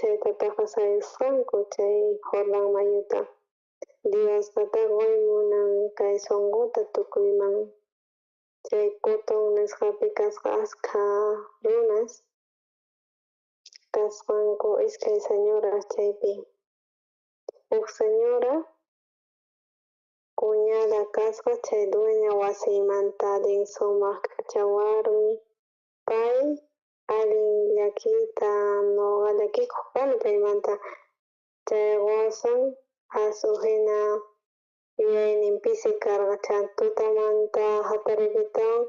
Chayta t'aqasayasqanku chay Jordán mayuta. Diosqa qoy munan kay sonqota tukuyman. Chay Cotón nisqapi kasqa askha runas kasqanku iskay señoras chaypi. Uj señora cuñada kasqa chay dueña wasiymanta, allin sumaq k'acha warmi. Pay allin llakiyta noqa llakikuq kani paymanta. Chay qosan asu hina yuyaynin pisi karqa, chanta tutamanta hatarikuytawan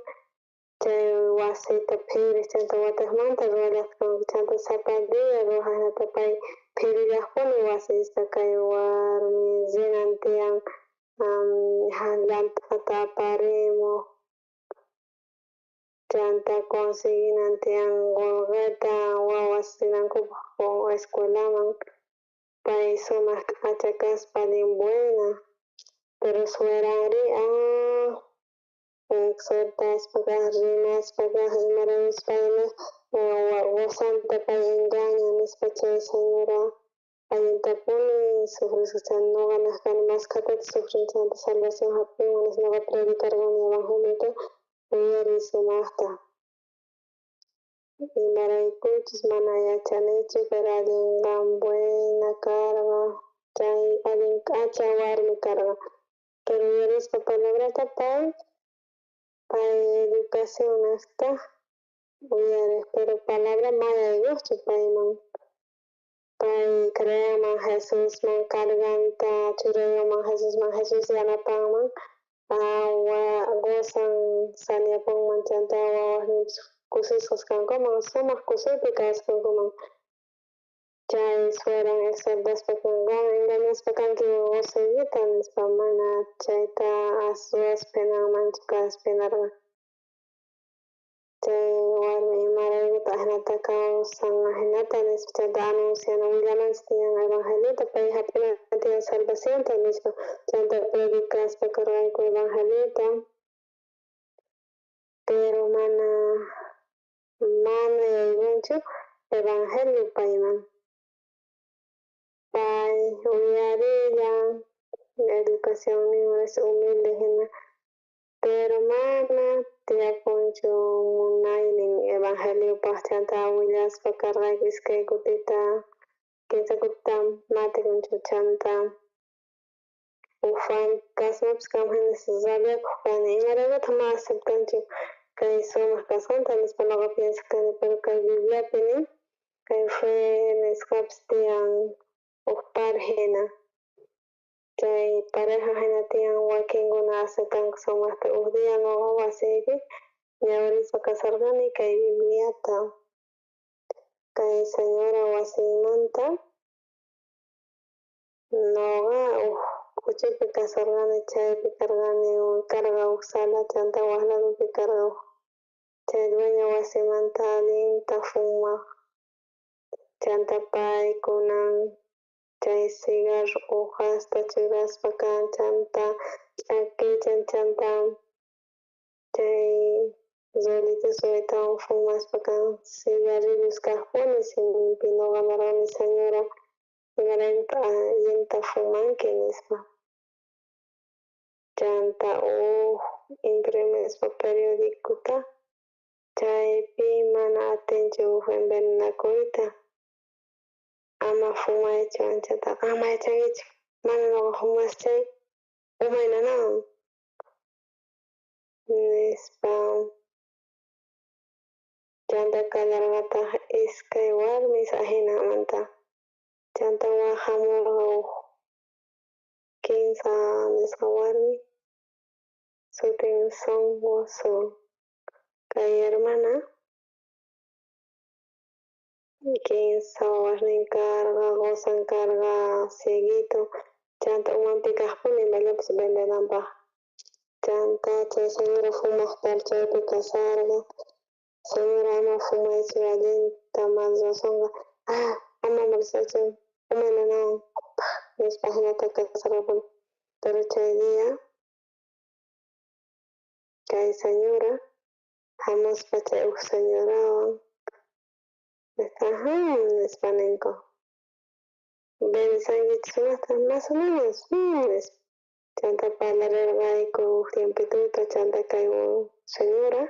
chay wasita phiriq, chanta watejmanta ruwallaq kanku, chanta sapa día ruwaj jinata pay phirillajpuni wasista. Kay warmi rinan tiyan llant'ata aparimuj, chanta conseguinan tiyan qolqeta wawas rinankupaj escuelaman. Pay sumaq k'acha kaspa allin buena, pero sueranri exhortaspa kaj, rimaspa kaj, imaraykuchus pay nej qosanta pay engaña nispa. Chay señora allintapuni sufrisqa. Chanta noqa nej kani maskhatata sufrin, chanta salvación jap'inman nispa. Noqa predicarqani evangeliota, uyariy sumajta. Imaraykuchus mana yachanichu, pero allinqa buena karqa, chay allin k'acha warmi karqa. Pero uyarispa palabrata pay educación nejta uyarej, pero palabra mana yaykojchu payman. Pay creanman Jesusman, carganta churayunman Jesusman, Jesús yanapanman, qosan saniapunman, chanta wawasninpis kusisqas kankuman, sumaq kusiypi kawsasqankuman. Chay sueran exhortaspa qan engañaspa kanki qosaykita nispa, mana chayta ruwaspa jinanmanchu kaspinarqa. Chay warmi imaraykutaq ajinata kawsan ajinata nispa, chanta anunciana, willananchis tiyan evangeliota, pay jap'inan tiyan salvacionta nispa. Chanta predicaspa karqayku evangeliota, pero mana yaykunchu evangelio payman. Pay uyarillan, educacionninwan es humilde hina, pero mana tiyapunchu munaynin evangeliopaj. Chanta willaspa karqayku iskay kutita, kinsa kutita matikunchu. Chanta uj fantasmapis kanman hina rabiakuq kani, imaraykutaq mana aceptanchu kay sumaq kasqanta nispa noqa piensaj kani. Pero kay Bibliapi nin, kay fe nisqapis tiyan uj par hina, chay pareja hina tiyan, wakinkuna aceptanku sumajta. Uj día noqa wasiypi ñawirispa kasarqani kay Bibliata. Kay señora wasiymanta noqa uj k'uchupi kasarqani, chaypi karqani, karqa uj sala, chanta waj ladopi karqa uj chay dueña wasimanta allinta fumaj. Chanta pay kunan chay cigarro hojasta churaspa kan, chanta ch'akichan, chanta chay rolitos ruwaytawan fumaspa kan, cigarrillos kajpuni siminpi. Noqa nerqani, señora, imaraykutaq allinta fumanki nispa. Chanta uj imprimispa periodicota, chaypi mana atinchu uj envenenakuyta, ama fumaychu anchataqa, ama yachankichu, mana noqa fumasaq chay umay nanawan nispa. Chanta kallarqataj iskay warmis ajinamanta. Chanta waj jamorqa uj kinsa nisqa warmi, sutin Sonwoso. Kay hermana kinsa wawasnin karqa, qosan karqa cieguito, chanta umanpi kajpuni imallapis vendenanpaj. Chanta chay señora fumaj par chaypi kasarqa. Señora, ama fumaychu allinta mal razonqa, ama molestachu, umay nanawan nispa, jinata kasarqapuni. Pero chay día kay señora jamuspa chay uj señorawan, ajá nispa ninku. Vendesankichu sumajta? Más o menos, nispa. Chanta parlarerqayku uj tiempituta, chanta kay señora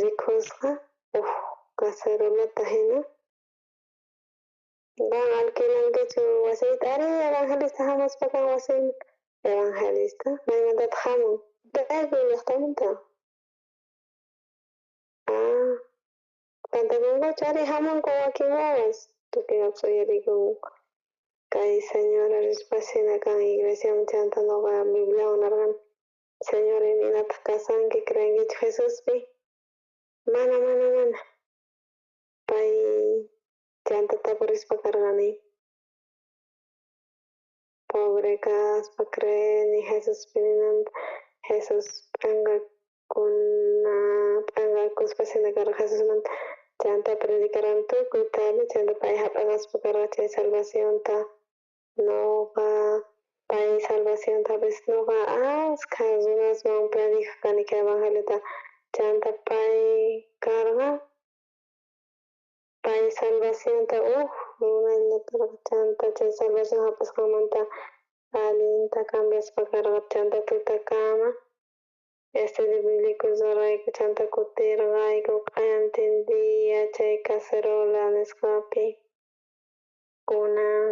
rikusqa uj cacerolata jina. Qan alquilankichu wasiyta? Arí, evangelista jamuspa kan wasiyman. Evangelista, maymantataq jamun? Daegu llaqtamanta. Ah, tantakunkuchu? Arí, jamunku wakin wawas. Tukuypis uyarikunku. Kay señora rispa kan iglesiaman, chanta noqa Bibliawan nerqani: Señora, imaynataq kasanki? Creenkichu Jesuspi? Mana, mana, mana. Pay chanta tapurispa karqani. Pobre kaspa creeni Jesuspi ninanta. Jesús p'enqakuspa jina karqa Jesusmanta. Chanta predicarqani tukuy tarde, chanta pay jap'aqaspa karqa chay salvacionta. Noqa pay salvacionta jap'ispa noqa askha runasman predicaj kani kay evangeliota. Chanta pay karqa, pay salvacionta uj runalla karqa, chanta chay salvación jap'isqanmanta allinta cambiaspa karqa. Chanta tutakama estudio bíblico ruwarqayku, chanta kutirqayku q'ayantin día chay cacerola nisqapi. Kunan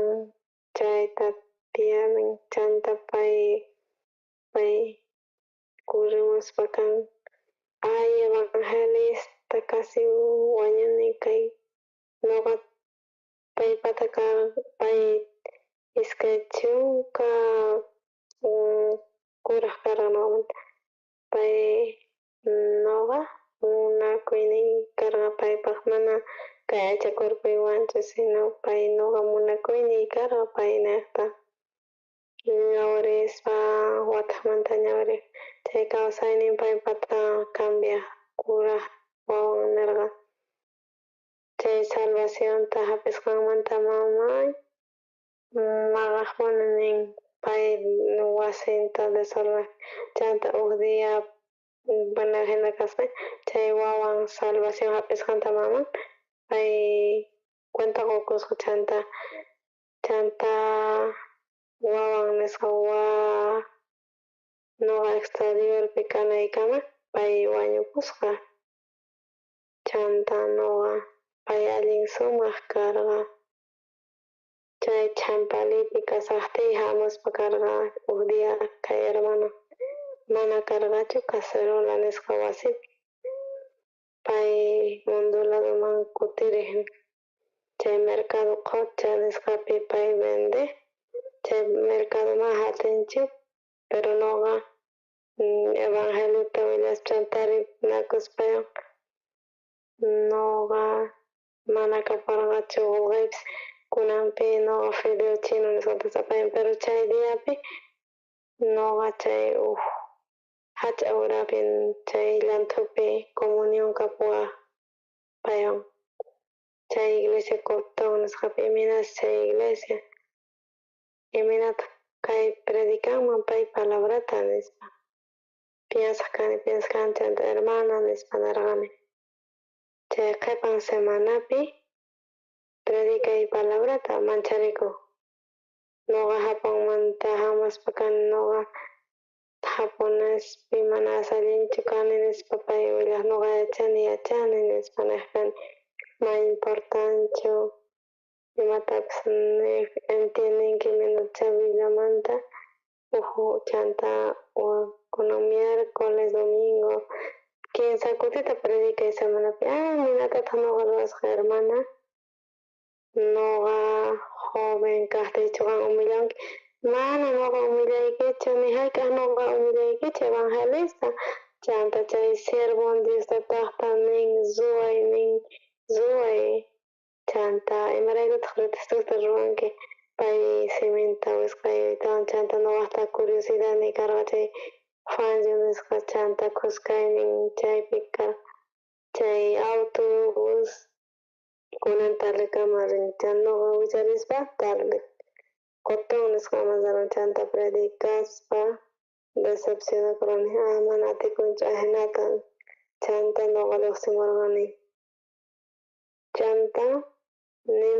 chayta pierden. Chanta pay corrimuspa kan: ay, evangelista, casi wañuni kay noqa paypata pay 20 kuraj karqa noqamanta. Pay noqa munakuynin karqa paypaj, mana kay aycha cuerpoywanchu, sino pay noqa munakuyniy karqa paynejta. Ñawrispa watejmanta ñawri chay kawsaynin paypata cambiaj. Kuraj wawan nerqa chay salvacionta jap'isqanmanta mamay maqajpuni nin pay wasinta desorden. Chanta uj día mana jina kaspa chay wawan salvación jap'isqanta maman pay cuenta qokusqa. Chanta wawan nisqa: wa noqa exteriorpi kanaykama pay wañupusqa. Chanta noqa pay allin sumaj karqa. Chay Champalipi kasajtiy jamuspa karqa uj día kay hermano mana karqachu cacerola nisqa wasipi. Pay mundo ladoman kutirej, chay mercado qocha nisqapi pay vende. Chay mercado ma jatinchu, pero noqa evangeliota willaspa chanta tarinakuspawan noqa mana kaparqachu qolqeypis. Kunanpi noqa fideo chino nisqata sapayan, pero chay diapi noqa chay uj jach'a urapi chay llanthupi comunión kapuwaj paywan chay iglesia Coptón nisqapi. Imaynas chay iglesia, imaynataq kay predicanman pay palabrata nispa piensaj kani, piensaj kani. Chanta hermana nispa nerqani: chay qhepan semanapi predicay palabrata. Mancharikoj noqa Japonmanta jamuspa kani, noqa japonespi mana allinchu kani nispa pay willaj. Noqa yachani, yachani nispa nej kani. Ma importanchu imatapis nej, entiendenki imaynatachá Bibliamanta uj. Chanta kunan miércoles, domingo, kinsa kutita predicay semanapi. Ah, imaynatataq noqa ruwasqa, hermana? Noqa joven kajtiychu qan humillanki? Mana noqa humillaykichu, ni jayk'aj noqa humillaykichu, evangelista. Chanta chay siervon Diostatajta nin: ruway, nin, ruway. Chanta imaraykutaq protestota ruwanki? Pay siminta wisq'aytawan, chanta noqajta curiosidadniy karqa chay Fanjo nisqa, chanta khuskaynin chaypi karqa chay autobús kunan tardekama rin. Chanta noqa wicharispa tarde Cotón nisqaman rirqani. Chanta predicaspa decepcionakurqani: ah, mana atikunchu ajinata. Chanta noqa lluqsimurqani. Chanta Ni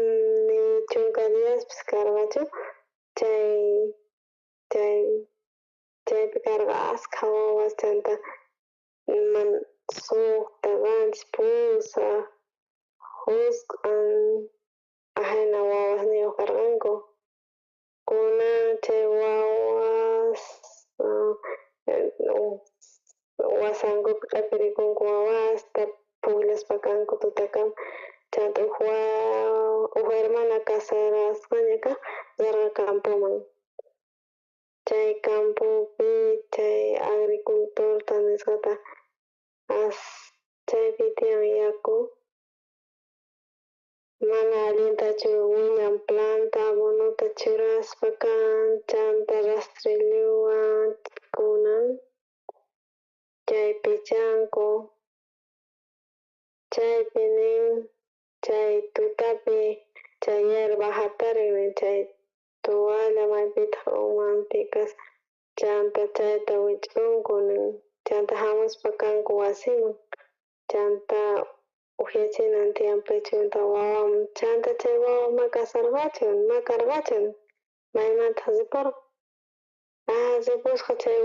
chunka diaspis karqachu chay chay chaypi karqa askha wawas chanta man suqta, qanchis, pusaj, jusq'an ajina wawasniyuq karqanku. Kunan chay wawas wasankupi q'epirikunku wawasta pujllaspa kanku tutakama. Chanta uj hermana casarasqaña kaj rerqa campoman, chay campopi chay agricultorta nisqata as chaypi tiyan yaku mana allintachu wiñan planta abonota churaspa kan chanta rastrillowan kunan chaypi chanku chaypi nin chay tutapi chay hierba jatarin nin chay toalla maypitaj umanpi kasqa chanta chayta wich'unku nin chanta jamuspa kanku wasiman chanta ujyachinan tiyan pechonta wawaman chanta chay wawa ma kasarqachu ma karqachu maymantaj riporqa. Ah, ripusqa chay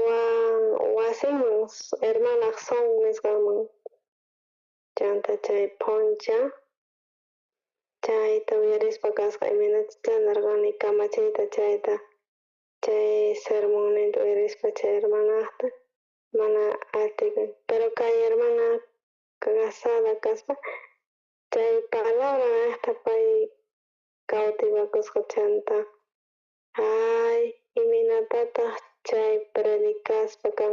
wasinman hermanaj son nisqanman chanta chay phoncha chayta uyarispa kasqa imaynatachá nerqani kamachiyta chayta chay sermonninta uyarispa chay hermanajta mana atikun pero kay hermana casada kaspa chay palabra nejta pay cautivakusqa chanta ay imaynatataj chay predicaspa kan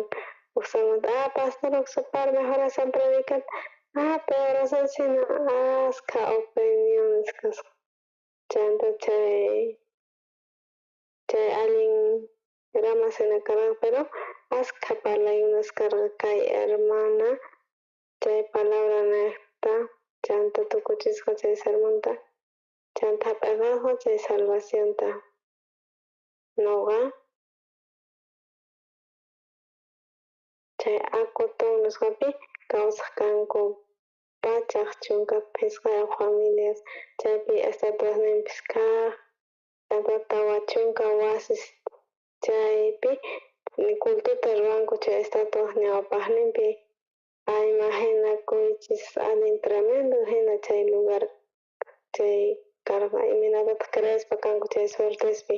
uj sermonta ah pastor uj mejor asan predicar ah peor asan sino askha opiniones kasqa chanta chay chay allin ramas jina karqa pero askha parlaykunas karqa kay hermana chay palabra nejta chanta tukuchisqa chay sermonta chanta jap'eqasqa chay salvacionta noqa chay Acotón nisqapi kawsaj kanku 115 familias chaypi estatuasninpis kaj chanta 40 wasis chaypi cultota ruwanku chay estatuaj ñawpajninpi. Imaginakuychis allin tremendo jina chay lugar chay karqa imaynatataj creespa kanku chay suertespi.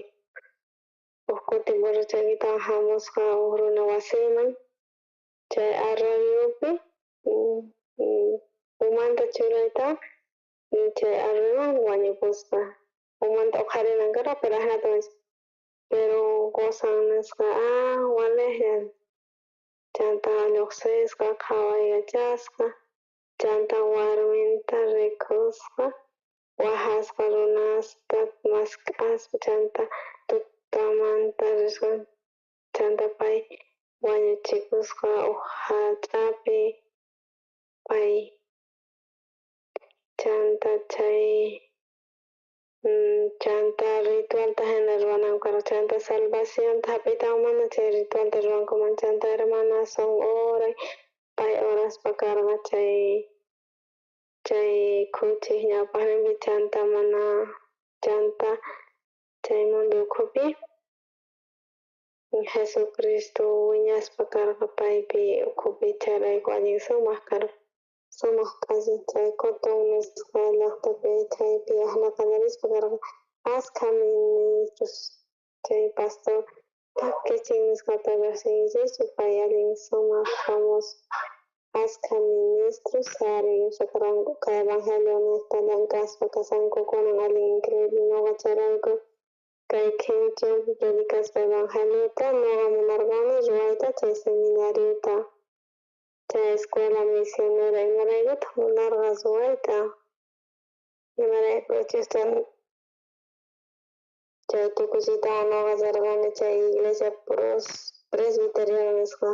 Uj kuti borrachakitawan jamusqa uj runa wasiman chay arroyopi umanta churayta chay arroyoman wañupusqa umanta uqharinan karqa pero ajinata pero qosan nisqa ah walejlla chanta lluqsisqa qhawaykachasqa chanta warminta rikusqa wajasqa runasta mask'aspa chanta tutamanta risqa chanta pay wañuchikusqa uj hach'api pay chanta chay chanta ritualta jina ruwananku karqa chanta salvacionta jap'iytawan mana chay ritualta ruwankuman chanta hermana son oray pay oraspa karqa chay chay khuchij ñawpajninpi chanta mana chanta chay mundo ukhupi Jesucristo wiñaspa karqa paypi ukhupi chayrayku allin sumaq karqa sumaq k'allin chay Cotón nisqa llaqtapi chaypi ajna qallarispa karqa askha ministros chay pastor Takichin nisqata riqsinkichischu pay allin sumaq famoso askha ministros sayarirqanku kay evangelio niqta llank'aspa kashanku kunan allin increíble noqa chayrayku kay qhinchunpi predicaspa evangeliota noqa munarqani ruwayta chay seminariota chay escuela misionera imaraykutaq munarqa ruwayta imaraykuchus chay tukuchiytawan noqa rirqani chay iglesia presbiteriana nisqa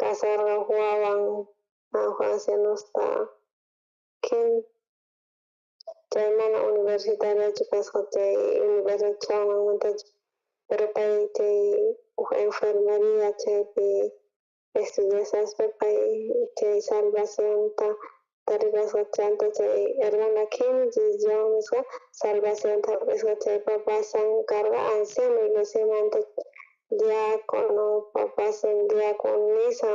kasarqa uj wawan ancianosta chay mana universitariochu kasqa chay universidad Chawanmantachu pero pay chay uj enfermería chaypi estudiashaspa pay chay salvacionta Taripasqa chanta chay hermana Kim Ji-young nisqa salvacionta hap'isqa. Chaypa pasan karqa anciano iglesiamanta diácono, papasan diaconisa,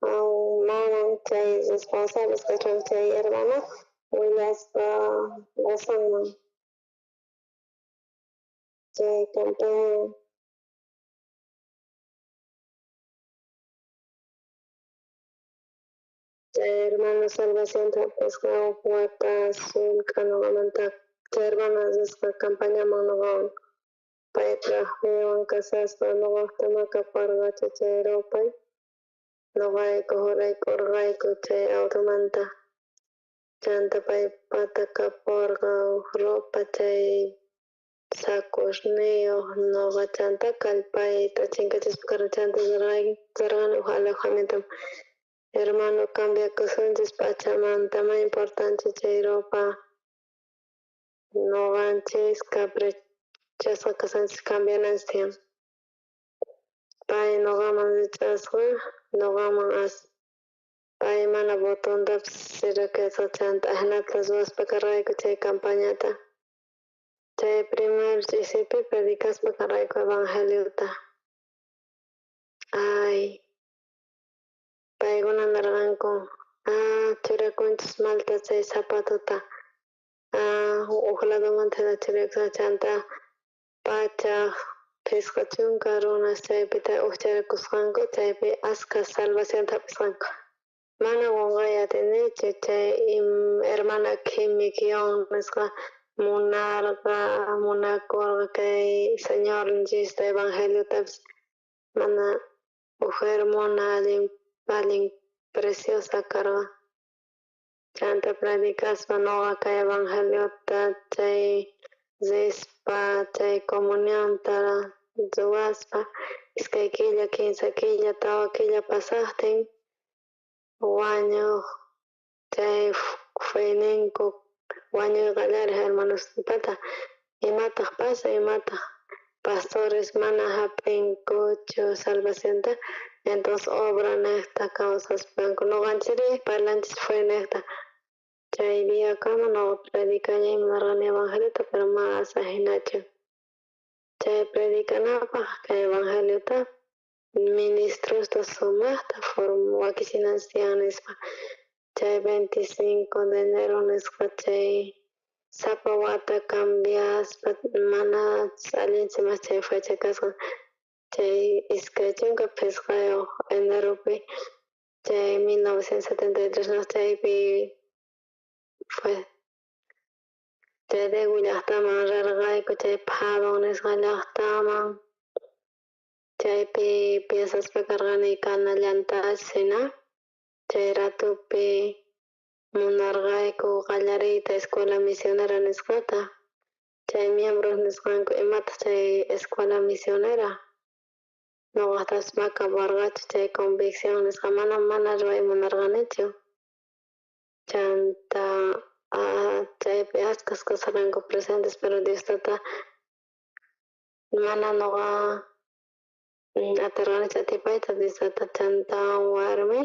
maman chay responsables kachkan. Chay hermana willasqa qosanman chay campaña. Chay hermano salvacionta hap'isqa uj wata sullk'a noqamanta. Chay hermana risqa campañaman noqawan, paypaj paywan casasqa. Noqajta makaparqachu chay ropay, noqayku jurayk'urqayku chay automanta. Chanta paypata kaporqa uj ropa chay sacosniyoj. Noqa chanta kallpayta chinkachispa karqa. Chanta rarqani uj alojamiento. Hermano, cambiakusunchis p'achamanta, may importante chay ropa. Noqanchis caprichasqa kasanchis, cambiananchis tiyan. Pay noqaman rich'asqa, noqaman as pay mana botontapis cerraquesqa. Chanta ajinata ruwaspa karqayku chay campañata. Chay primer ch'isipi predicaspa karqayku evangeliota. Ay, paykuna nerqanku: churakunchis malta chay zapatota, uj ladomanta churakusqa. Chanta 150 runas chaypi ujcharakusqanku, chaypi askha salvacionta hap'isqanku. Mana qonqay atinichu chay hermana Kim Mi-kyung nisqa munarqa, munakorqa kay Señorninchista, evangeliotapis. Mana uj hermana allin allin preciosa karqa. Chanta predicaspa noqa kay evangeliota chay rispa chay comunionta ruwaspa, 2 killa, 3 killa, 4 killa pasajtin wañoj chay feyninku wañuy qallarej hermanospata. Imataj pasa? Imataj pastores mana hap'inkuchu salvacionta? Entonces obra nejta kawsaspanku, noqanchikri parlanchis fe nejta. Chay diakama noqa predicañay munarqani evangeliota, pero mas ajinachu. Chay predicanapaj kay evangeliota ministrosta sumajta wakichinanchis tiyan nispa. Chay 25 de enero nisqa chay sapa wata cambiaspa mana allinchu mas chay fecha kasqan. Chay 25 eneropi chay 1973 chaypi fue. Chay Daegu llajtaman rarqayku, chay Phadon nisqa llajtaman. Chaypi piensaspa karqani kanallantachis hina. Chay ratupi munarqayku qallariyta escuela misionera nisqata. Chay miembros nisqanku: imataq chay escuela misionera? Noqajtapas makaparqachu chay convicción nisqa, mana ruway munarqanichu. Chanta chaypi achkas kasqanku presentes, pero Dios tata mana noqa atirqanichu atipayta Dios tata. Chanta warmi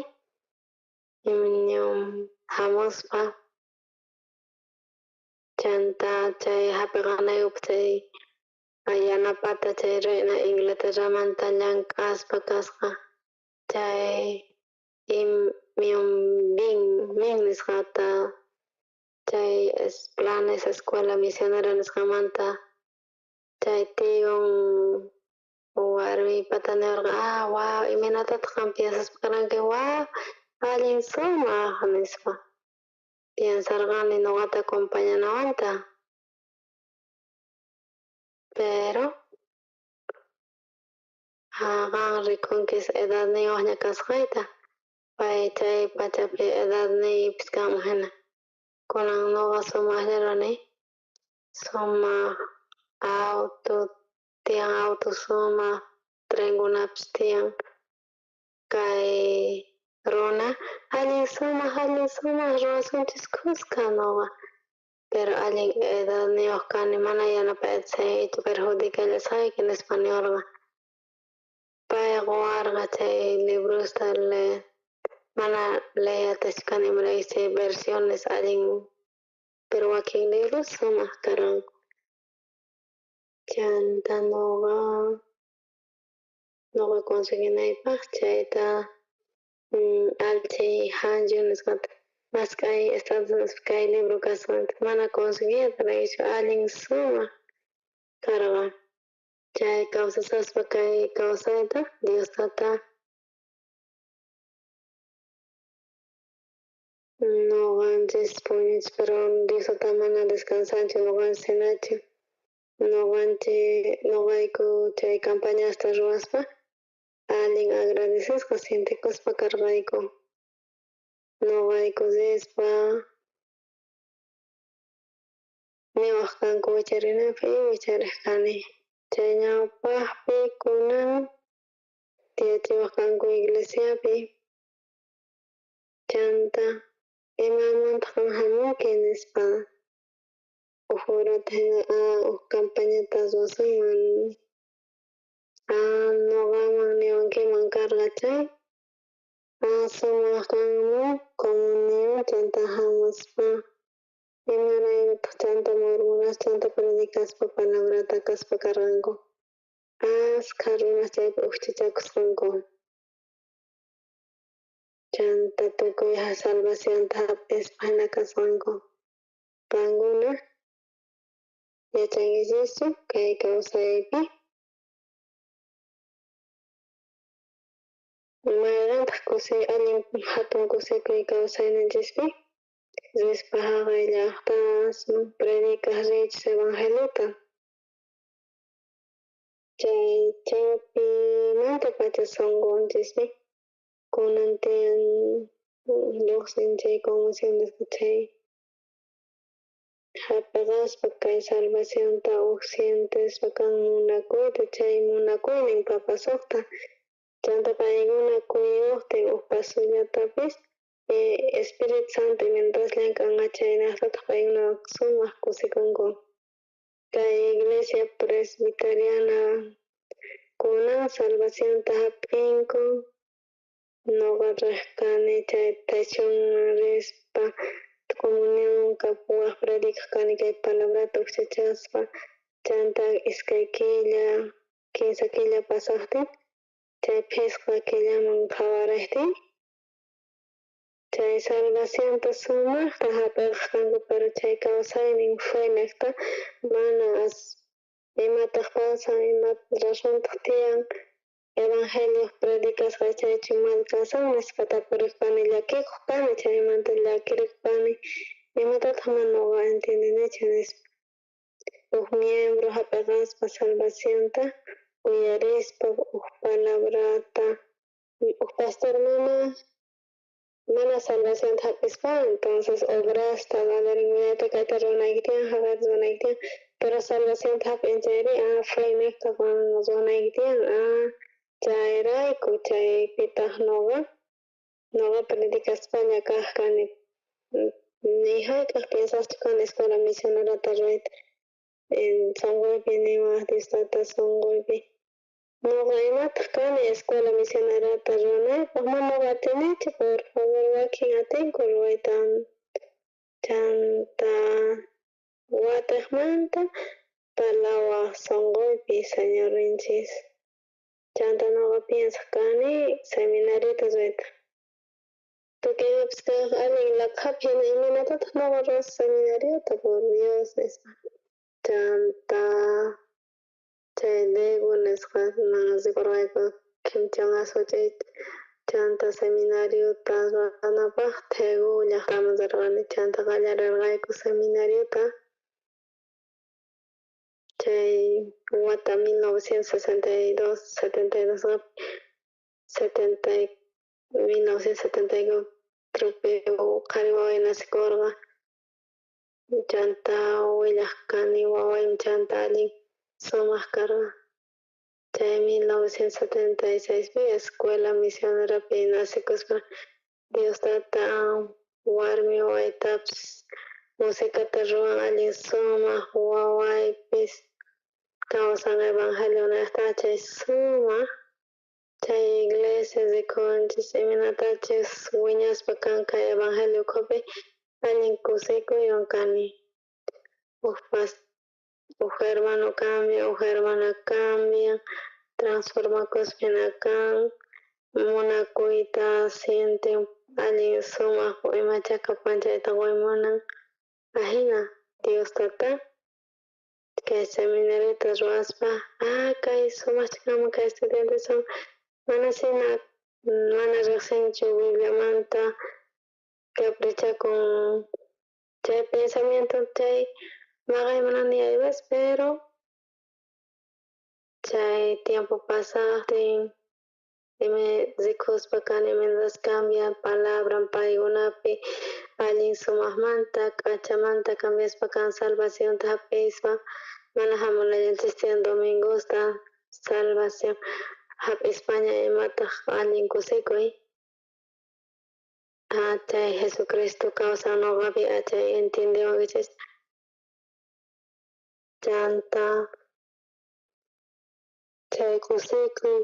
hamuspa chanta chay hap'iqanaykupaq chay yanapata chay reina Inglaterramanta llank'aspa kasqa chay Myung Min nisqata chay planes escuela misionera nisqamanta. Chay tiyun warmipata nirqa: wow, imaynatataq qan piensaspa karanki? Wow, allin sumaq, nispa. Piensarqani noqata acompañanawanta, pero qan rikunkis edadniyuqña kasqayta. Pay chay pachapi edadniypis kanman hina. Kunan noqa sumaqlla runi, sumaq auto tiyan, auto sumaq, trenkunapis tiyan. Kay runa allin sumaq ruwasunchis khuska noqa, pero allin edadniyuq kani, mana yanapay atisaykichu, perjudicallasqayki, nispa niwarqa. Pay quwarqa chay librosta. Mana leeyta kani imarayku chay versiones allin, pero wakin libros sumaq karqanku. Chanta noqa conseguinaypaq chayta allchhay Hanju nisqata mask'ay Estados Unidos kay libro kasqanta mana conseguiyta atirqaychu, allin sumaq karqa. Chay kawsasaspa kay kawsayta Dios tata noqanchis puñunchis, pero Dios tata mana descansanchu noqanchis jinachu. Noqanchis noqayku chay campañasta ruwaspa allin agradecesqa sientekuspa karqayku. Noqayku rispa niwaj kanku wicharinaypaj y wicharej kani. Chay ñawpajpi kunan tiyachiwaj kanku iglesiapi. Chanta imamantaq qan jamunki nispa uj horata jina uj campañata ruwasunman noqaman niwankiman karqa chay sumaq kanman comunión chanta jamuspa imaraykutaq chanta murmuras chanta predicaspa palabrata kaspa karqanku. Askha runas chaypi ujchachakusqanku. Chanta tukuy salvacionta hap'ispa jina kasqanku. Qankuna yachankichischu kay kawsaypi mayqantaq kusiy allin hatun kusikuy kawsayninchispi rispa haqay llaqtasman predicaj riychis evangeliota. Chay chawpimantapacha sunqunchispi kunan tiyan lluqsin chay conmoción nisqa chay hap'iqaspa kay salvacionta uj sientespa kan munakuyta chay munakuynin papasuqta chanta paykuna kuyuqtin uj pasullatapis Espíritu Santo mientras llank'anqa chaynaqtataq paykuna sumaq kusikunku. Kay iglesia presbiteriana kunan salvacionta hap'inku noqa riq kani chay techonman rispa comunión kapuwaj predicaj kani kay palabrata ujchachaspa chanta 2 killa 3 killa pasaqtin chay phisqa killaman qhawarejtin chay salvacionta sumaqta hap'iqaq kanku, pero chay kawsaynin fe niqta mana as imataq pasan ima razontaq tiyan evangelio predicasqa chaychu mal kasan nispa tapuriq kani llakikuq kani chaymanta llakiriq kani imatataq mana noqa entiendenichu nispa. Uj miembro hap'iqaspa salvacionta uyarispa uj palabrata uj pastor mana salvacionta hap'ispa entonces obrasta qallarin willayta kayta ruwanayki tiyan haqayta ruwanayki tiyan, pero salvacionta hap'in chayri fe niqta qan ruwanayki tiyan chayrayku chaypitaq noqa predicaspalla kaq kani ni hayk'aq piensaschu kani escuela misionerata ruwayta sunquypi niwaj Dios tata sunquypi noqa imataq kani escuela misionerata ruwanaypaq mana noqa atinichu por favor wakin atinku ruwayta chanta watiqmanta parlawaj sunquypi Señorninchis chanta noqa piensaj kani seminariota ruwayta tukuy imapis kaq allin laqhapi hina imaynatataq noqa ruwasaq seminariota por Dios nispa chanta chay Daegu nisqaman rikurqayku Kim Jong chanta seminariota ruwanapaq Daegu llaqtaman rirqani chanta qallarirqayku seminariota chay wata 1962 72 70 1974pi qhari waway nacikurqa chanta willaj kani wawaymi chanta allin sumaq karqa chay 1976pi escuela misionerapi nacikuspa Dios tata warmi wawaytapis musicata ruwan allin sumaq wawaypis kawsan evangelio niqta chay sumaq Chay iglesia rikunchis imaynatachus wiñaspa kan kay evangelio ukhupi allin kusikuywan kani. Uj hermano cambia, uj hermana cambia, transformakuspa jina kan, munakuyta sienten allin sumaq imacha kapan chayta qoy munan ajina Dios tata kay seminariota ruwaspa kay sumaqcha kanman kay estudianteswan mana shina mana riqsinchu Bibliamanta caprichakun chay pensamiento chay maqay munani hay veces, pero chay tiempo pasaqtin rikuspa kani mientras cambia palabran paykunapi allin sumaqmanta k'achamanta cambiaspa kan salvacionta hap'ispa mana hamunallanchis tiyan domingosta salvación hap'ispaña imataq allin kusikuy chay Jesucristo kawsan noqapi chay entiendewankichis chanta chay kusikuy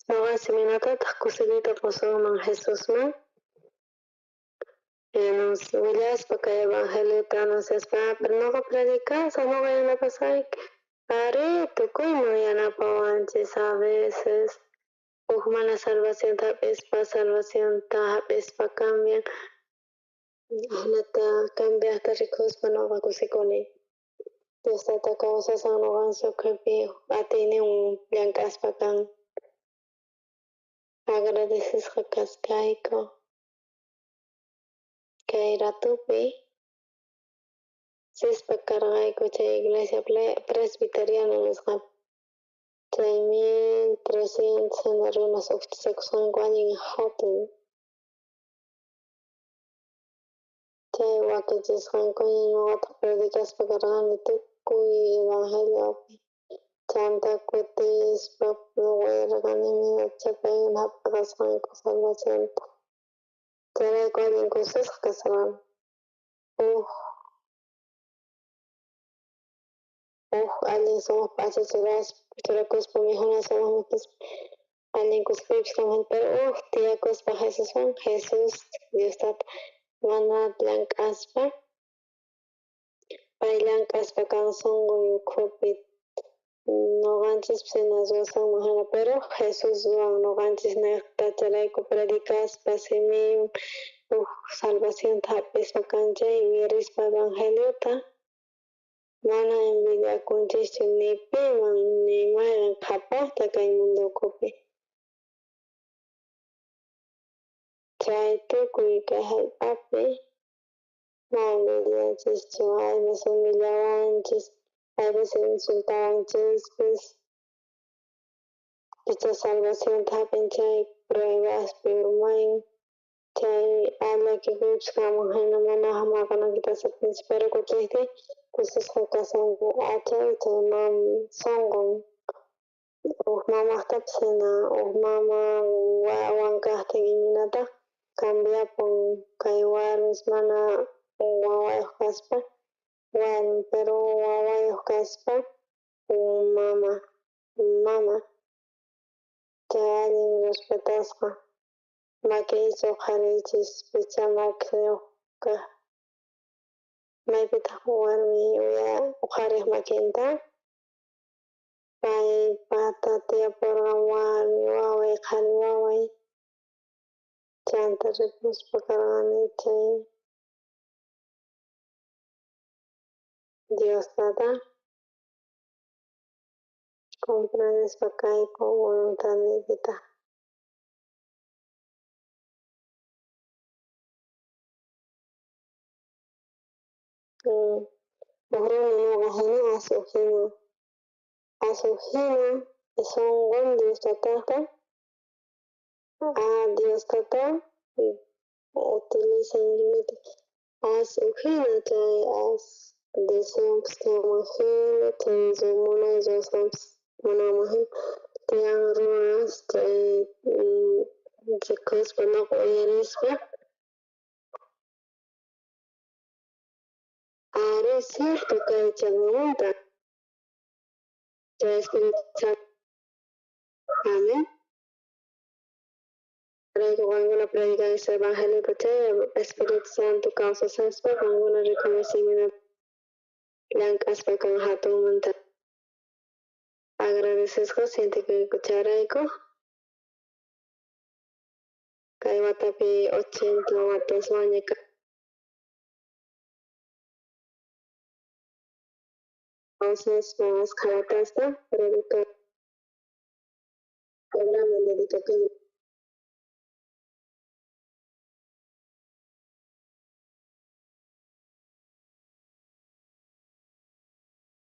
noqanchis imaynatataq kusikuyta qosunman Jesusman willaspa kay evangeliota anunciaspa, pero noqa predicasaq, noqa yanapasayki. Arí, tukuyman yanapawanchis a veces uj mana salvacionta hap'ispa salvacionta hap'ispa cambian ajinata cambiaqta rikuspa noqa kusikuni. Dios tata kawsasan noqanchis ukhupi atiyninwan llank'aspa kan. Agradecesqa kasqayku kay ratupi rispa karqayku chay iglesia presbiteriana nisqapi chay 1300 jina runas ujchachakusqanku allin jatun chay wakichisqankuña ñuqataq predicaspa karqani tukuy evangeliopi chanta kutispa willarqani imaynatachá paykuna hap'iqasqanku salvacionta chayrayku allin kusisqa kasharqani. Uj allin sumaq p'acha churakuspa mikhuna sumaq mikhuspa allin kusikuypis kanman, pero uj tiyakuspa Jesuswan, Jesús Dios tata mana llank'aspa pay llank'aspa kan sonqoy ukhupi noqanchispis hina ruwasunman jina, pero Jesús ruwan noqanchis nejta chayrayku predicaspa simiwan uj salvacionta hap'ispa kan chay uyarispa evangeliota mana envidiakunchischu ni piman ni mayqen qhapajta kay mundo ukhupi. Chay tukuy kay jallp'api mana envidianchischu, hay veces humillawanchis, hay veces insultawanchispis, picha salvacionta hap'in chay pruebaspi urmayn chay llakikuypis kanman jina mana maqanakuyta aceptanchis, pero kutiqtin kusisqa kashanku chay chay sonqon uj mamajtapis jina uj mama wawan kajtin imaynataq cambiapun kay warmis mana wawayoj kaspa warmi, pero wawayoj kaspa mama chay allin respetasqa makiychis uqhariychis picha makiyoj kaj maypitaq warmi uqharej makinta paypata tiyaporqa warmi waway qhari waway chanta ripuspa karqani chay Dios tata comprendespa kayku voluntadniykita. Uj runa noqa jina asuj jina sonqon Dios tatajta Dios tata utiliza asuj jina chay as deseonpis kanman jina chay munay ruwasqanpis munanman jina tiyan runas chay rikuspa noqa uyarispa arí cierto kay chaqamanta. Chay Espíritu Santo. Amén. Chayrayku qankuna predicanchis evangeliota chay Espíritu Santo kawsasaspa qankuna reconocimina llank'aspa kan hatunmanta agradecesqa sientekuyku chayrayku kay watapi 80 wataswanña kawsaspa askha watasta predica obraman dedicakuni.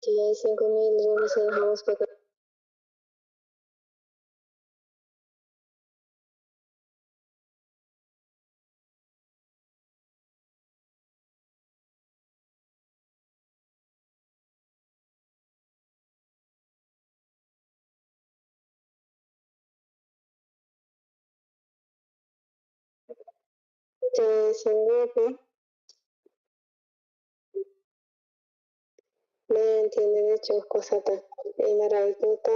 Chay 5000 runas hamuspa chay sonqopi mana entiendenichu uj cosata imaraykuta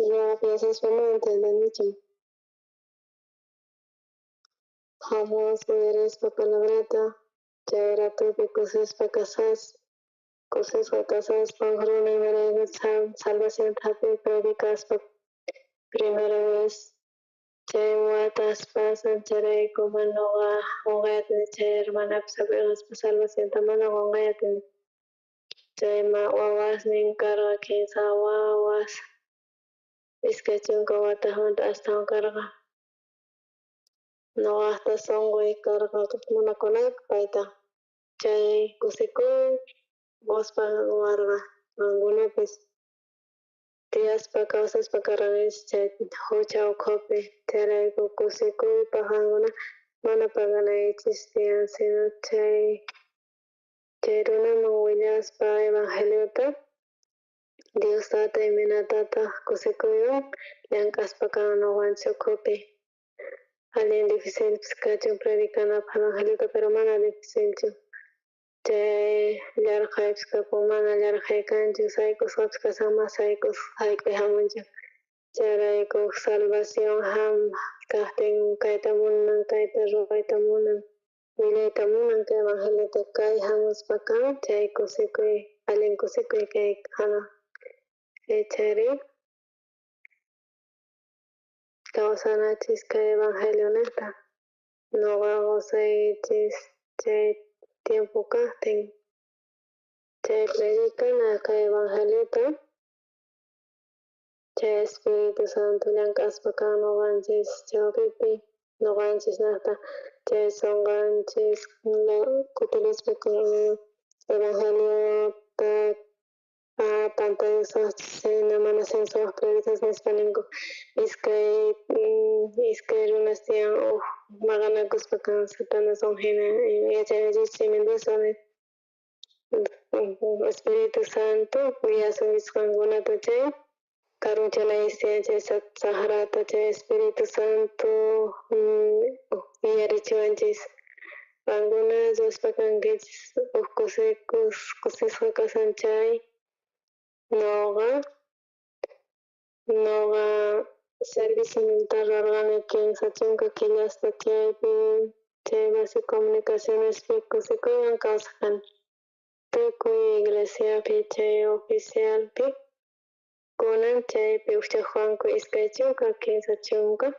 yo piensaspa mana entiendenichu jamuspa uyarispa palabrata chay ratopi kusispa kasas kusisqa kasaspa uj runa imaraykuchus salvacionta jap'in predicaspa primera vez chay watas pasan chayrayku mana noqa qonqay atini chay hermanapis jap'iqaspa salvacionta mana qonqay atini chayma wawasnin karqa kinsa wawas 20 watasmanta astawan karqa noqajta sonqoy karqa munakunaypaq payta chay kusikuy qospa warqa qankunapis tiyaspa kawsaspa karqankichis chay hucha ukhupi chayrayku kusikuypaq qankuna mana paganaykichis tiyan sino chay runaman willaspa evangeliota Dios Tata imaynatataq kusikuywan llank'aspa kan noqanchis ukhupi allin dificilpis kachun predicanapaq evangeliota pero mana dificilchu chay llarqaypis kapun mana llarqay kanchu sayk'usqapis kasan mas sayk'uy hamunchu chayrayku salvación ham kajtin kayta munan kayta ruwayta munan willayta munan kay evangeliota kay hamuspa kan chay kusikuy allin kusikuy kay hanaq chayri kawsanachis kay evangelio nejta noqa qosaykichis chay tiempo kajtin chay predicana kay evangeliota chay Espíritu Santo llank'aspa kan noqanchis chawpipi noqanchis nejta chay sonqanchis kutirispa evangeliota pantayusaqchis chayna mana censuaq predicas nispa ninku iskay runas tiyan uj maqanakuspa kan Satanaswan hina yachayninchis chaymantaso Espíritu Santo guiasunkichis qankunata chay karunchanaykichis tiyan chay saqrata chay Espíritu Santo yuyarichiwanchis qankuna ruwaspa kankichis uj kusisqa kasan chay noqa servicio militar ruwarqani 30 killasta chaypi chay base comunicacionespi kusikuywan kawsaj kani tukuy iglesiapi chay oficialpi kunan chaypi ujchaj kanku 20 30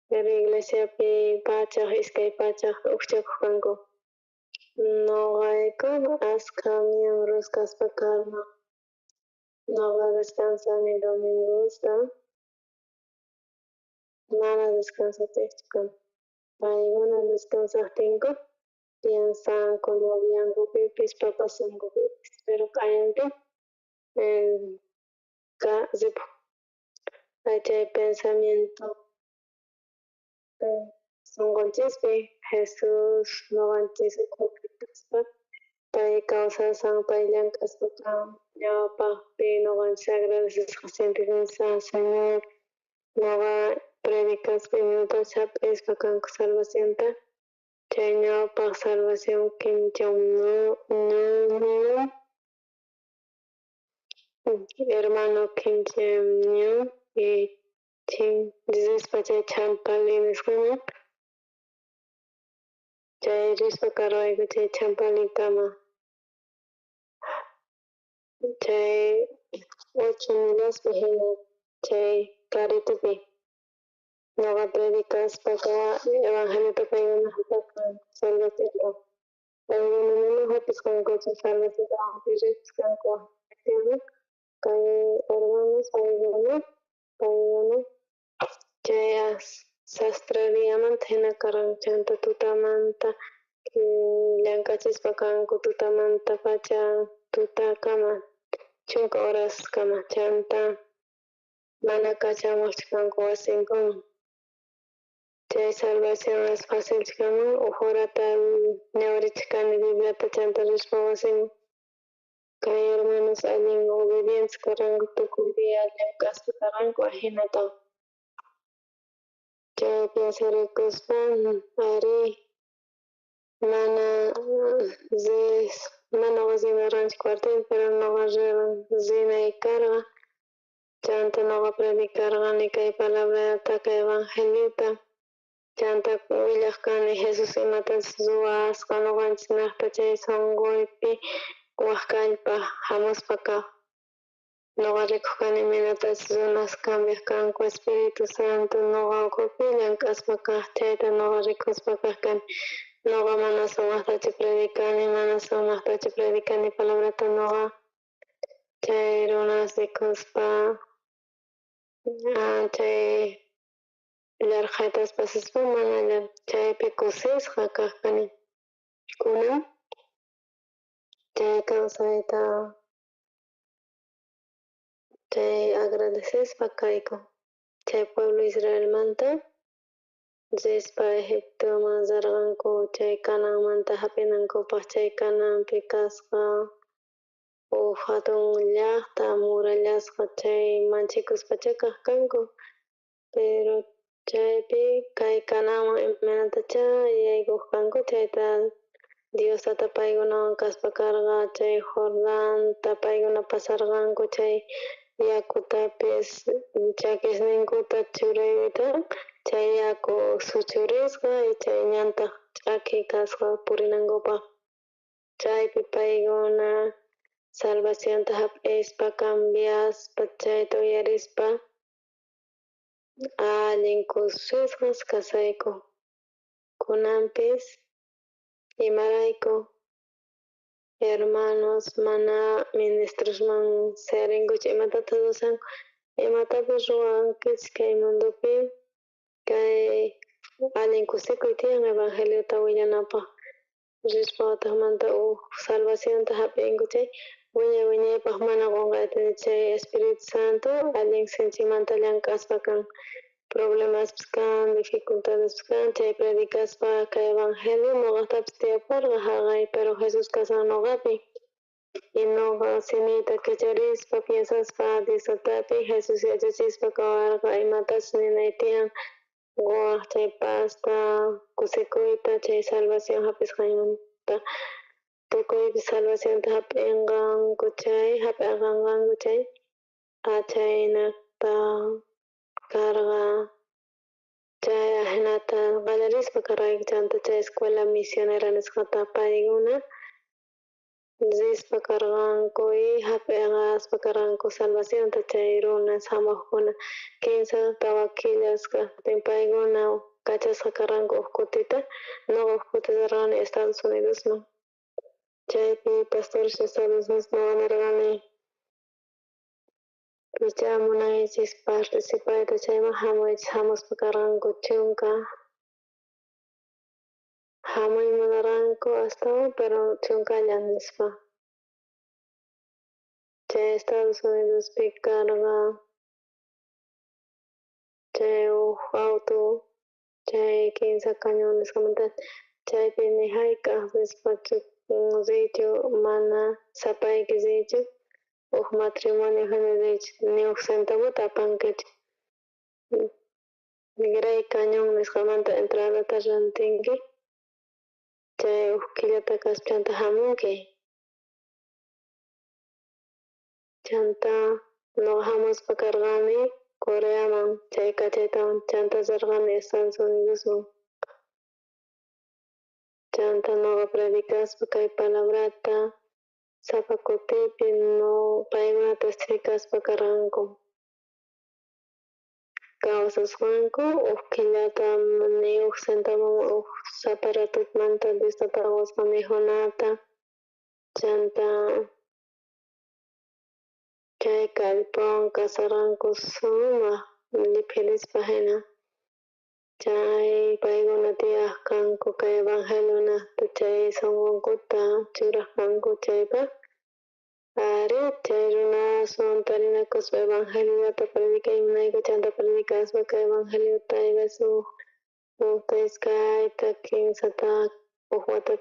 pero iglesiapi 100 200 ujchakuj kanku noqayku askha miembros kaspa karqa noqa descansani domingosta mana descansatiqchu kani paykuna descansaqtinku piensanku noviankupipis papasankupipis pero q'ayantin ripuj chay pensamiento sonqonchispi Jesús noqanchis ukhupi kaspa pay kawsasan pay llank'aspa kan ñawpaqpi noqanchis agradecesqa sientekunchis Señor noqa predicaspa imaynatachus jap'ispa kanku salvacionta. Chay ñawpaj salvación Kim Jong-un, hermano Kim Jong-un y rispa chay Champali nisqaman, chay rispa karqayku chay Champalikama, chay 8 millaspi hina chay carritupi noqa predicaspa evangeliota paykuna jap'isqanku salvacionta, paykuna mana jap'isqankuchu salvacionta, aunque risqanku kay hermanos paykuna chay sastreriamanta hina karqanku, chanta tutamanta llank'achispa kanku tutamantapacha tutakama 10 horaskama, chanta mana kachamuqchu kanku wasinkuman. Chay salvación es facilchu kanman, uj horata ñawirichik kani Bibliata chanta rispa wasiman. Kay hermanos allin obedientes karqanku, tukuy día llank'aspa karqanku ajinata. Chay piensarikuspa ari mana mana wasiman cuartel, pero noqa rinay karqa, chanta noqa predicarqani kay palabrata, kay evangeliota, chanta willaj kani Jesus imatachus ruwasqa noqanchiknejta chay sonqoypi waj kallpa jamuspa kaj. Noqa rikuj kani imaynatachus runas cambiaj kanku Espíritu Santo noqa ukhupi llank'aspa kaj, chayta noqa rikuspa kaj kani. Noqa mana sumajtachu predicani, mana sumajtachu predicani palabrata noqa chay runas rikuspa chay yarqhaytas pasaspa mana chaypi kusisqa kaj kani. Kunan chay kawsayta chay agradecespa kayku chay pueblo Israelmanta rispa Egiptoman rirqanku chay Canaanmanta jap'inankupaj, chay Canaanpi kasqa uj jatun llajta murallasqa, chay manchikuspachá kaj kanku, pero chaypi kay Canaanman imaynatachá yaykuq kanku chayta Dios tata paykunawan kaspa karqa, chay Jordanta paykuna pasarqanku, chay yakutapis chakisninkuta churayta chay yaku suchurisqa y chay ñantaj ch'aki kasqa purinankupaj, chaypi paykuna salvacionta jap'ispa cambiaspa chayta uyarispa allin kusisqas kasayku. Kunanpis imarayku hermanos mana ministrosman sayarinkuchu, imatataq ruwashanku, imatapis ruwankichik kay mundopi, kay allin kusikuy tiyan evangeliota willanapaj, rispa watejmanta uj salvacionta jap'inku chay wiñay wiñaypaj mana qonqay atinchu chay Espíritu Santo allin sinchimanta llank'aspa kan, problemaspis kan, dificultadespis kan, chay predicaspa kay evangelio noqajtapis tiyaparqa jaqay, pero Jesus kasan noqapi y noqa simiyta kicharispa piensaspa Dios tatapi Jesus yachachispa kawarqa imatachus ninay tiyan qowaj chay pazta kusikuyta chay salvación jap'isqaymanta, tukuypis salvacionta jap'inqanku chay jap'aqanqanku chay achaynata karqa chay ajinata qallarispa karqayku, chanta chay escuela misionera nisqata paykuna rispa karqanku y jap'eqaspa karqanku salvacionta chay runas jamojkuna 3 4 killas kajtin paykuna kachasqa karqanku uj kutita, noqa uj kuti rirqani Estados Unidosman, chaypi pastores Estados Unidos noqa nirqani ichá munaychis participayta chayman jamuychis, jamuspa karqanku 10, jamuy munarqanku astawan pero 10lla nispa. Chay Estados Unidospi karqa chay uj auto chay 3 cañón nisqamanta, chaypi ni jayk'aj rispa riychu, mana sapayki riychu, uj matrimonio jina riychu, ni uj centavota apankichu. Grey Cañón nisqamanta entradata rantinki. Chay uj killata kaspa chanta jamunki. Chanta noqa jamuspa karqani Coreaman chay kachaytawan chanta rerqani Estados Unidosman. Chanta noqa predicaspa kay palabrata sapa kutipi no paykuna testificaspa karqanku. Kawsasqanku uj killata ni uj centavo uj sapa ratumanta Dios tata qosqa mikhunata chanta chay kallpawan kasarqanku sumaq lliphirispa jina. Chay paykuna tiyaj kanku kay evangelionejta chay sonqonkuta churaj kanku chaypaj. Ari chay runaswan tarinakuspa evangeliota predicay munayku chanta predicaspa kay evangeliota hay veces ujta iskayta kinsata uj wata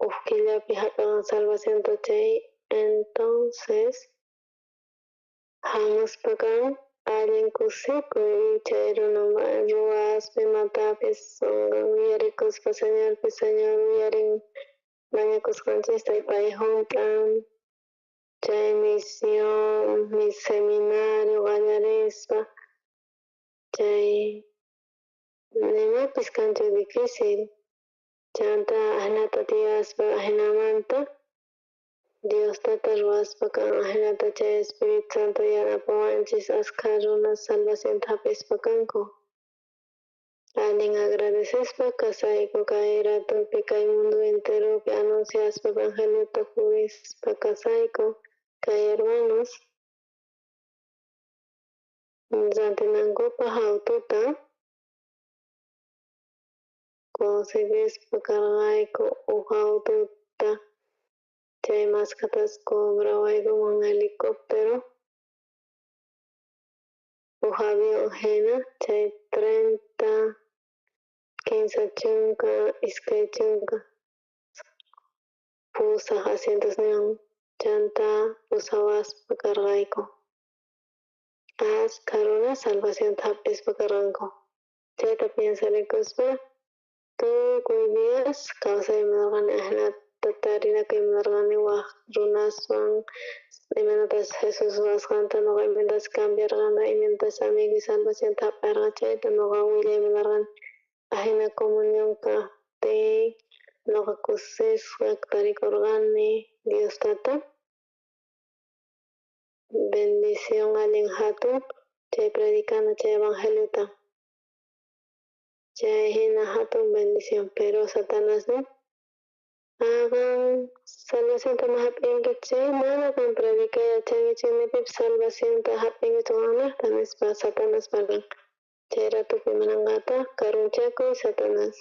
uj killapi jap'eqan salvacionta chay entonces jamuspa kan allin kusikuy chay runa ruwaspa imatapis yuyarikuspa Señorpi Señor uyarin mañakusqanchista pay junt'an chay misión mi seminario qallarispa chay nimapis kanchu difícil chanta ajinata tiyaspa ajinamanta Dios tata ruwaspa kan ajinata chay Espíritu Santo yanapawanchis askha runas salvacionta jap'ispa kanku. Allin agradecespa kasayku kay ratopi kay mundo enteropi anunciaspa evangeliota purispa kasayku kay hermanos rantinankupaj autota conseguispa karqayku uj autota chay maskhatas cobrawaykuman helicóptero uj avión jina chay 30 15 20 pusaj asientosniwan chanta pusawaspa karqayku. Askha runas salvacionta jap'ispa karqanku. Chayta piensarikuspa tukuy días kawsay munarqani ajinata tarinakuy munarqani waj runaswan imaynatas Jesús ruwasqanta noqa imaynatas cambiarqani imaynatas amigoy salvacionta jap'arqa chayta noqa willay munarqani ajina comunión kajtin noqa kusisqa tarikurqani Dios tata bendición allin jatun chay predicana chay evangeliota chay jina jatun bendición pero Satanás nin qan salvacionta mana jap'inki chay mana qan predicay yachankichu ni pipis salvacionta jap'inkichu qannejta nispa Satanás parlan chay ratopi munanqataj karunchakuy Satanás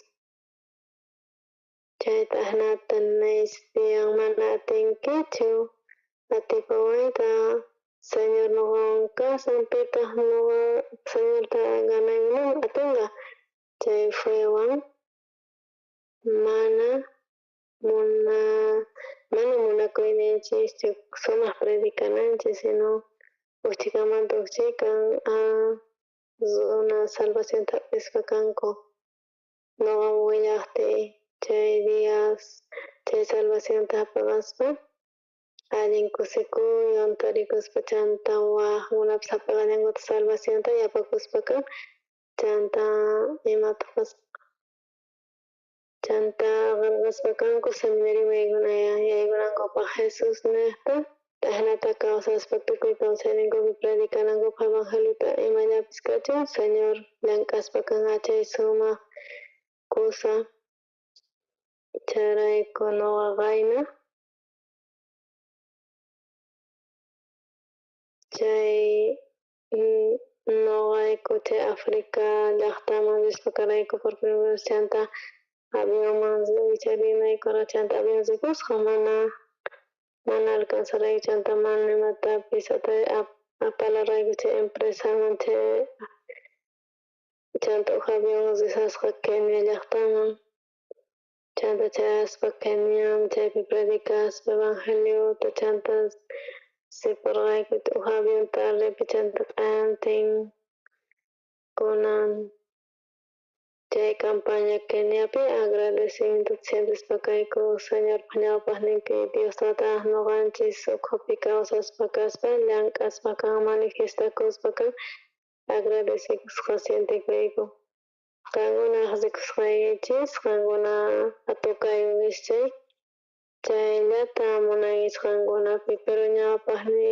chayta ajinata tiyan mana atinkichu atipawayta Señor noqawan kasan pitaj noqa Señorta ganay munan atinqa chay fewan mana munakuyninchischu sumaq predicananchis sino uj chhikamanta uj chhikan runa salvacionta jap'ispa kanku noqa willajtiy chay días chay salvacionta jap'aqaspa allin kusikuywan tarikuspa chanta wajkunapis jap'aqallankutaj salvacionta yapakuspa kan chanta imataj pasqa chanta qelqaspa kanku seminarioman yaykunankupaj Jesús nejta ajinata kawsaspa tukuy kawsayninkupi predicanankupaj evangeliota imallapis kachun Señor llank'aspa kan chay sumaq kusa chayrayku noqa qayna chay noqayku chay Africa llajtaman rispa karayku por primera vez chanta avionman wicharinayku chanta avión ripusqa mana alcanzarayku chanta mana imatapis apalarayku chay empresaman chay chanta uj avión risasqa Kenia llajtaman chanta chayaspa Keniaman chaypi predicaspa evangeliota chanta riporqayku uj avión tardepi chanta q'ayantin kunan. Chay campaña Keniapi agradecimiento sientespa kayku Señorpa ñawpaqninpi Dios Tata noqanchis ukhupi kawsaspa kaspa llank'aspa kan manifestakuspa kan agradecikusqa sientekuyku. Qankuna rikusqaykichis, qankuna tukayunkichis chay chayllata munaykichis qankunapi, pero ñawpaqni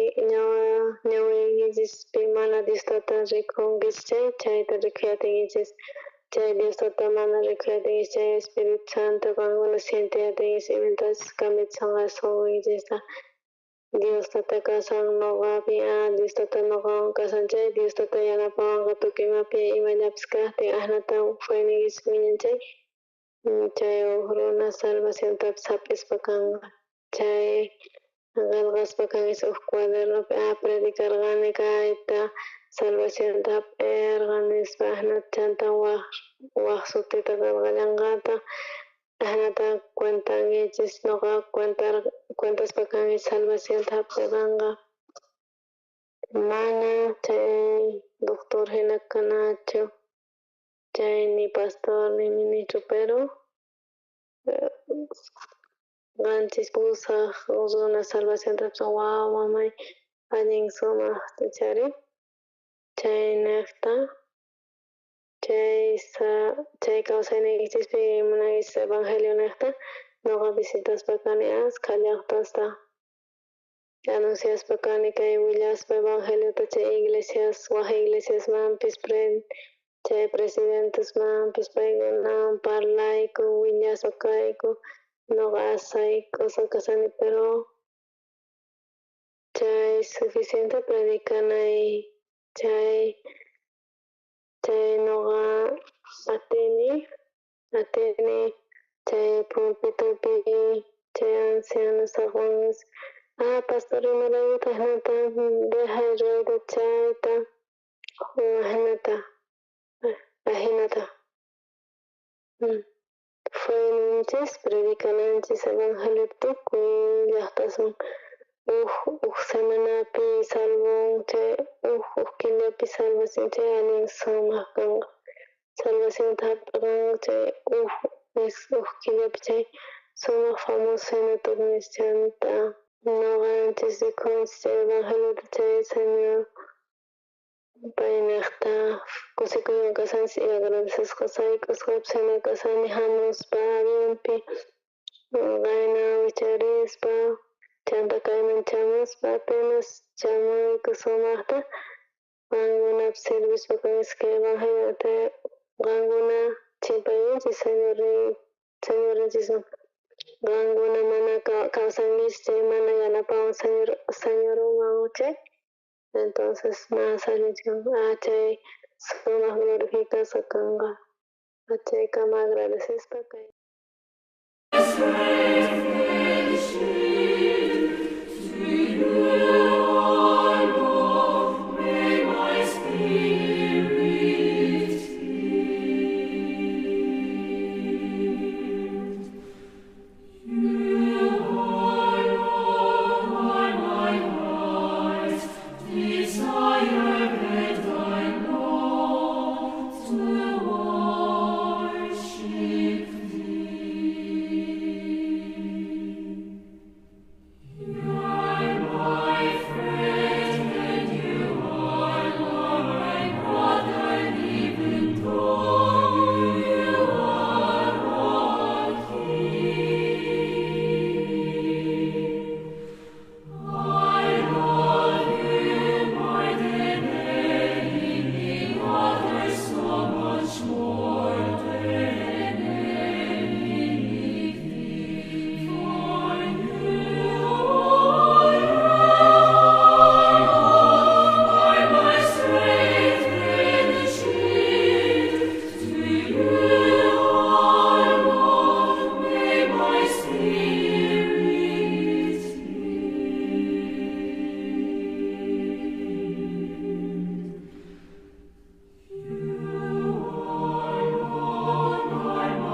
ñawiykichispi mana Dios Tata rikunkichis chay chayta rikuyatinkichis chay Dios Tata mana rikuyatinkichis chay Espíritu Santo qankuna sienteyatinkichis imatachus cambiachisqanqa sunquykichista. Dios Tata kasan noqapi, Dios Tata noqawan kasan chay Dios Tata yanapawanqa tukuy imapi imallapis kajtin ajnata feyniykichis wiñan chay chay uj runa salvaciontapis hap'ispa kanqa chay qelqaspa kanchis uj cuadernopi predicarqani kayta salvacionta hap'irqani nispa ajnata chanta waj sutita qelqallanqataj ajnata cuentankichis noqa cuentaspa kankichis salvacionta hap'irqanqa. Mana chay doctor hina kanachu chay ni pastor ni ministro, pero 7 8 runa salvacionta hap'isqa waw mamay allin sumaq chari chaynejta chay kawsayniykichispi munaykichis evangelio nejta noqa visitaspa kani askha llaqtasta anunciaspa kani kay willaspa evangeliota chay iglesias waj iglesiasmanpis chay presidentesmanpis paykunawan parlayku willaspa kayku noqa sayk'usqa kashani pero chay suficiente predicanay chay noqa atini chay pulpitopi chay ancianos aqwanqa pastor imaraykutaq jinata dejay ruwayta chayta ajinata ajinata Fayninchis predicananchis evangelio tukuy llaqtasman uj semanapi salvon chay uj killapi salvación chay allin sumaq kanqa salvacionta hap'irqanqa chay uj killapi chay sumaq famoso hina tukunchis chanta noqanchis rikhunchis chay evangeliota chay Señor paynejta kusikuywan kashanchis y agradecesqa sayk'usqapis hina kashani hamuspa avionpi qayna wicharispa chanta kayman chamuspa apenas chamuyku sumaqta qankunapis servispa kanchis kay evangeliota qankuna chimpayninchis Señorninchisman qankuna mana kawsankichis chay mana yanapawan Señorwan chay entonces mas allinchu chay sumaq glorificasqa kanqa chaykama agradecespa kay.